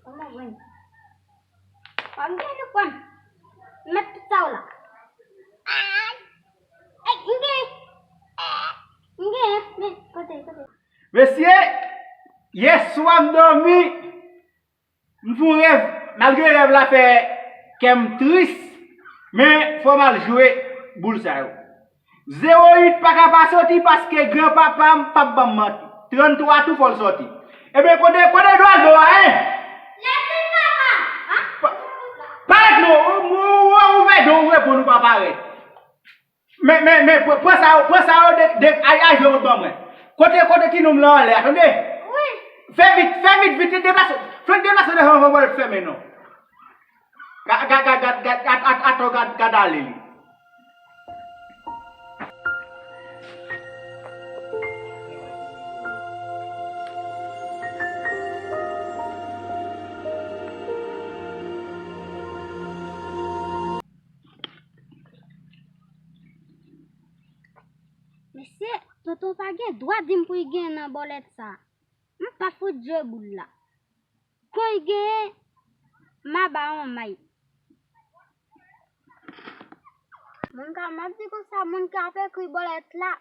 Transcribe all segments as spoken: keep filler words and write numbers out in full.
Kòman jwenn? Kòm gen nou kòm. Mèt tout sa w la. Ay, m gen. M gen, men, kote, kote? Mesye, yèswa m dòmi, m fè yon rèv, malgre rèv la fè kè m tris, men fò m al jwe boul sa yo. Zewo uit pa ka pa soti paske granpapa m p ap ban m manti. Tranntwa tou fò l soti. Ebyen, kote, kote Edouardo a, en? Lèfil papa! Pa-, parèt non, ou, ou, ou, ou ouvè don, ou reponn, ou pa parèt. Men, men, men, pran, pran sa yo, pran sa yo de, de, ay, ay, jwe kont ban mwen. Kote, kote ti nonm lan anlè a, tande? Wi. Fè vit, fè vit, vit, deplase. Fè deplase devan mwen, mwen fèmen non. Ga-, ga-, ga-, ga-, ga-, at-, at-, atò, gad, gad ale li. Mesye, tonton pa gen dwa di m pou l gen nan bòlèt sa. M pa fout jwe boul la. Kon l genyen, m a ba yon may. Moun ka, m ap di konsa, moun k ap ekri bòlèt la,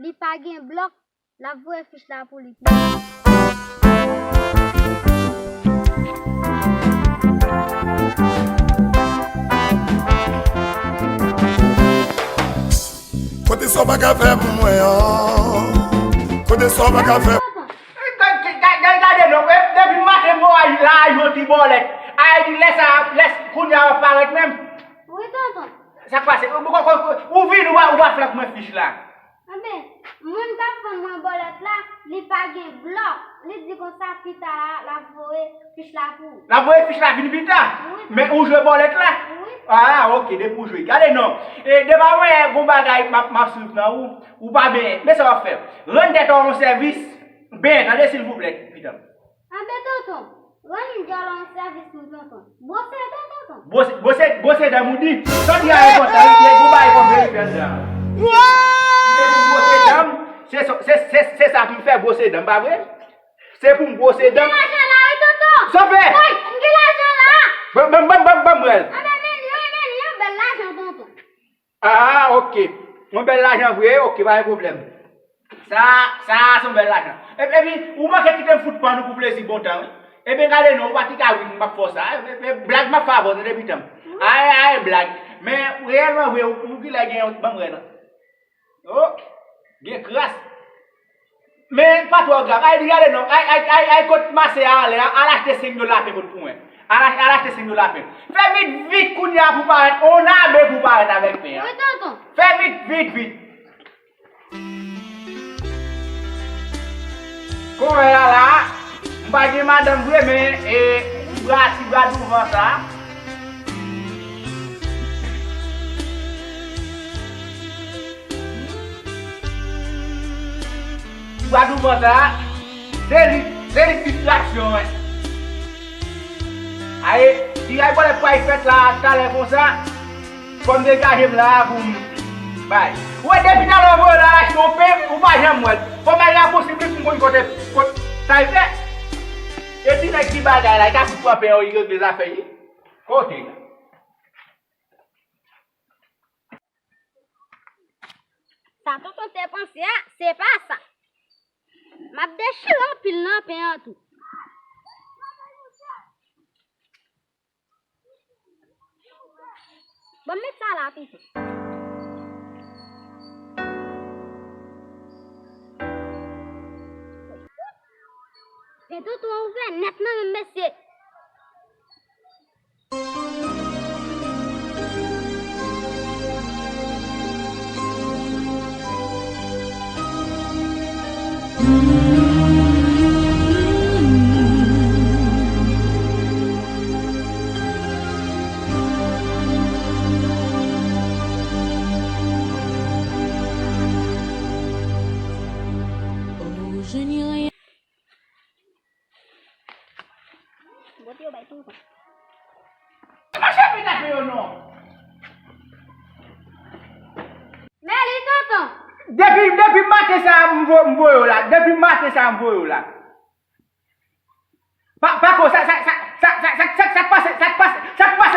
li pa gen blòk, l ap voye fich la pou li. Kote sa w pa ka fè pou mwen an? Kote sa w pa ka fè? Gade, gade, gade, gade non, e, depi maten m wè w la, yon ti bòlèt. Ay, di lè sa, lè, kounye a w ap parèt menm. Wi, tonton. Sa k pase? Ou, ou, ou, ou vin, ou pa, ou pa fè ak mwen fich la. Anben, moun k ap vann mwen bòlèt la, li pa gen blòk. Li di konsa, pita a, l ap voye fich la pou ou. L ap voye fich la vin pita? Wi. Men ou jwe bòlèt la? Wi. Ah, ok, depi ou jwe. Gade non. E, depi mwen, gon bagay, m ap, m ap swiv nan ou, ou pa benyen. Men sa w ap fè. Rann tèt ou yon sèvis, benyen, tande, silvouplè, pita m. Anben, tonton, rann djòl ou yon sèvis pou tonton. Bwose dan, tonton. Bwose, bwose, bwose dan, ou di? Sa w di a enpòtan, wi, gen gwo bagay kòm verite anndan. Depi m bwose dan m, se, se, se, se, se sa ki fè bwose dan m, pa vre? Se pou m bwose dan m. M gen lajan la, wi, tonton. Sa w fè? Woy, m gen lajan la. Ban, ban, ban, ban, ban mwen l. Anben, men li, men li, yon bèl lajan, tonton. Ah, ok. Yon bèl lajan vre, ok, pa gen pwoblèm. Sa, sa, se yon bèl lajan. E, epi, ou manke kite m fout pann ou pou plezi bon tan, wi. Ebyen, gade non, ou pa ti ka ri, m p ap fè w sa. E, e, blag m ap fè avè w, tande, pitan m. Ay, ay, blag. Men, reyèlman vre, ou, ou ki lè gen yon, ban m wè non. Oh, gen kras. Men pa twò grav. Ay, di gade non. Ay, ay, ay, ay, kot masè a anlè a, al achte senk do lapen kot pou mwen. Al ach-, al achte senk do lapen. Fè vit, vit kounye a pou parèt. On abe pou parèt avèk pen an. Wi, tonton. Fè vit, vit, vit. Kòmè a la, m pa gen madanm vre, men, e, ti bra, ti bra douvan sa. Ti bwa douvan sa, se li, se li distraksyon mwen. Aye, ti ay bòlèt pral fèt la, talè konsa, fò m degaje m la pou m bay. Ou wè, depi talè w voye la, achte yon pen, ou pa janm wè l. Fò m al rapousib li pou m konn kote, kote sa l fè. E ti nèg ki bagay la, li ka fout pran pen an, li regle zafè li. Kote la. Sa tonton te panse a, se pa sa. M ap dechire anpil nan pen an tou. Bon, met sa la, tonton. Pen tonton an ouvè nèt nan menm, mesye. Bòt yo bay tonton. Mache vin ak yo non. Men li tonton. Depi, depi maten sa a m vo-, m voye w la. Depi maten sa a m voye w la. Pa, pa ko, sa, sa, sa,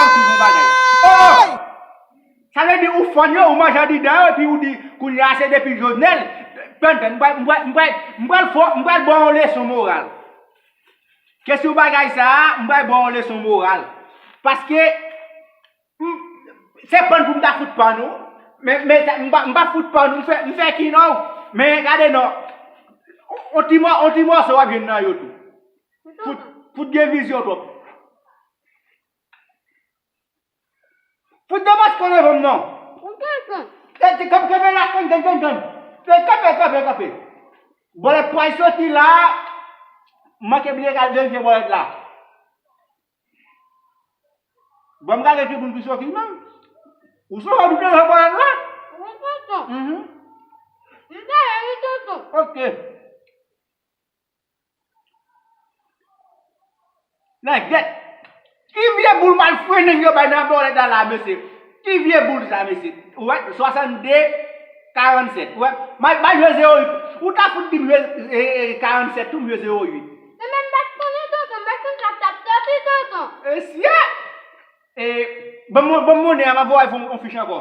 pa suiv yon bagay. Oh! Sa vle di ou fann yo, ou manje andidan yo, epi ou di, kounye a se depi Jovenel. Tann, tann, m pral, m pral, m pral, m pral fè w, m pral ba w yon leson moral. Kesyon bagay sa a, m pral ba w yon leson moral. Paske, m, se pann pou m ta fout pann ou. Men, men, sa, m pa, m pa fout pann ou, m fè, m fè ki non. Men, gade non. On ti mò, on ti mòso w ap jwenn nan yo tou. Fout, fout gen vizyon twòp. Fout de mas konnen vòm non. Ou tonton. E, te kanpe, kanpe la, kanpe, kanpe, kanpe. Te kanpe, kanpe, kanpe. Bòlèt pral soti la. Manke bliye kal verifye bòlèt la. Bon, m gade ki moun ki soti menm. Ou sou ou te nan bòlèt la? Ou tonton. Mhm. M te la, wi, tonton. Ok. Nègèt. Ki vye boul malfrennen yo bay nan bòlèt la la, mesye? Ki vye boul sa, mesye? Ou wè, swasannde, karannsèt. Ou wè, m a, m a jwe zewo uit. Ou ta fout di m jwe, e, e, karannsèt tou, m jwe zewo uit. Men, men, m pa t konnen, tonton, m pa t konn sa t ap soti, tonton. Mesye! E, ban m, ban m monnen an, m a voye fè yon, yon fich ankò.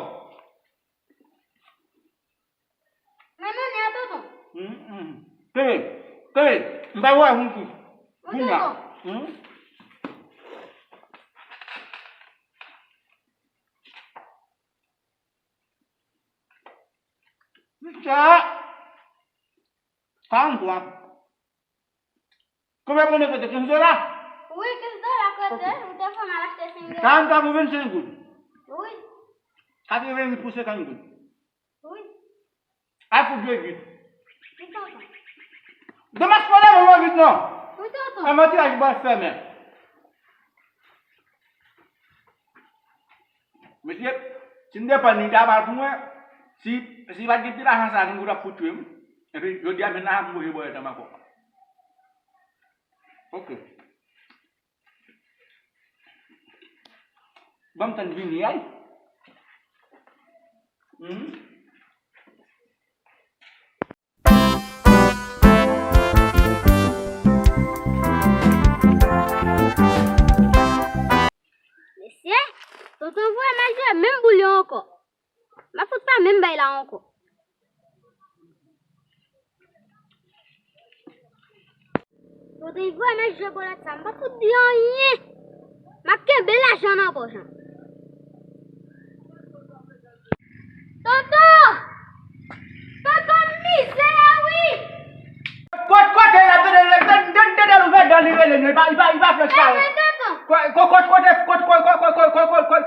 Men monnen an, tonton. Hmm, hmm. Tande, tande, m pa wè moun ki. Wi, tonton. Hmm? Sa, karantwa. Konbyen konnen kote? Kenz dola? Wi, kenz dola kote, ou te fè m al achte senk dola. Karantwa pou vennsenk goud. Wi. Katrevenn pou senkant goud. Wi. Ay fout jwe vit. Wi, tonton. Demas pa leve vit non. Wi, tonton. An manti a, jibal fèmen. Mesye, si m te pann li, li ta mal pou mwen. Si, si pa t gen ti lajan sa, nou t ap fout tchwe m. Epi, jodi a, vin la, m bouje bòlèt la ankò. Ok. Ban m tann vini, ay. Hmm. Mesye, tonton voye m al jwe menm boul yo ankò. M ap fout pa menm bay la ankò. Tonton Ivo, men jwe bòlèt sa, m pa fout di anyen. M ap kenbe lajan nan pòch lan. Tonton! Tonton, m mizè, wi! Kot, kote l ap tande, tande, tande l ouvè dan li rele nou, li pa, li pa, li pa fè sa. Tonton! Kot, kot, kote, kot,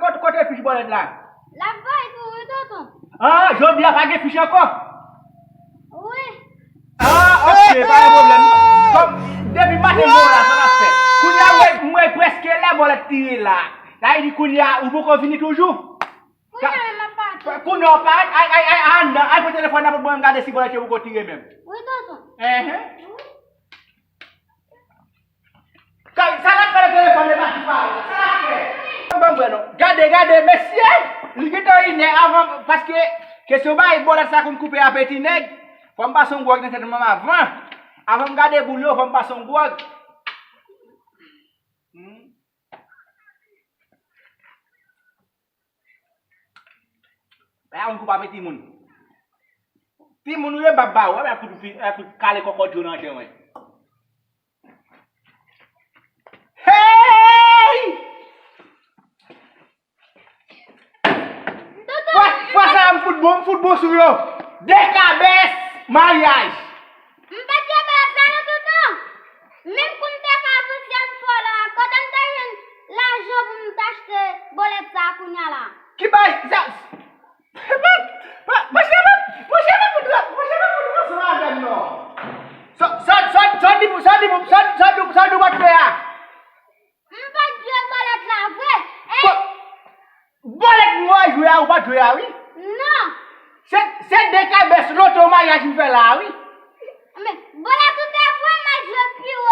kot, kote fich bòlèt la? L ap voye pou ou, tonton. Ah, jodi a pa gen fich ankò? Wi. Ah, ok, pa gen pwoblèm. Kòm, depi maten m wè w la, sa n ap fè. Kounye a, mwen, mwen prèske lè bòlèt tire la. Sa vle di kounye a, ou poko vini toujou? Kounye a, m ap pati. Kounye a, w parèt, ay, ay, ay, anndan, ay, pran telefòn nan pou mwen, m gade si bòlèt yo poko tire menm. Wi, tonton. Enhen. Wi. Kay, sa l ap fè nan telefòn li pa ki pale? Sa l ap fè? Ban m wè non. Gade, gade, mesye! Li gentan inè avan, paske kesyon bay bòlèt sa konn koupe apeti nèg. Fò m pase yon gwòg nan tèt mwen avan. Avan m gade boul yo, fò m pase yon gwòg. Hmm. Bagay moun koup apeti moun. Timoun ou ye, bab ba ou, wè, fout fi, fout kale kòkòt yo nan jen, wè. Hey! Fwa, fwa sa a, m fout bon, m fout bon sou yo. Dekabès, maryaj. M pa t jwe bòlèt la non, tonton. Menm kou m te ka avanse m fè w la, kote m ta jwenn lajan pou m ta achte bòlèt sa a kounye a la? Ki bay, sa, pa, pa, monchè, pa, monchè, pa fout, monchè, pa fout ranson avè m non. Sa, sa, sa, sa w di pou, sa w di pou, sa, sa w di, sa w di w pa t fè a? M pa t jwe bòlèt la vre. Ey! Bò-, bòlèt m wè jwe a, ou pa t jwe a, wi. Non. Se, se dekabès loto maryaj m fè la, wi. Men, bòlèt ou te vre, m al jwe pi wo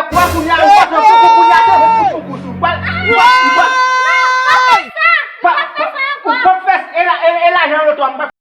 Kwa kounye a, ou pa fè koukou kounye a, se pou koukou sou. Ou pa, ou pa, ou pa, pa, ou pa fè sa ankò. Ou pa fè, e la, e, e lajan yo twa, m pa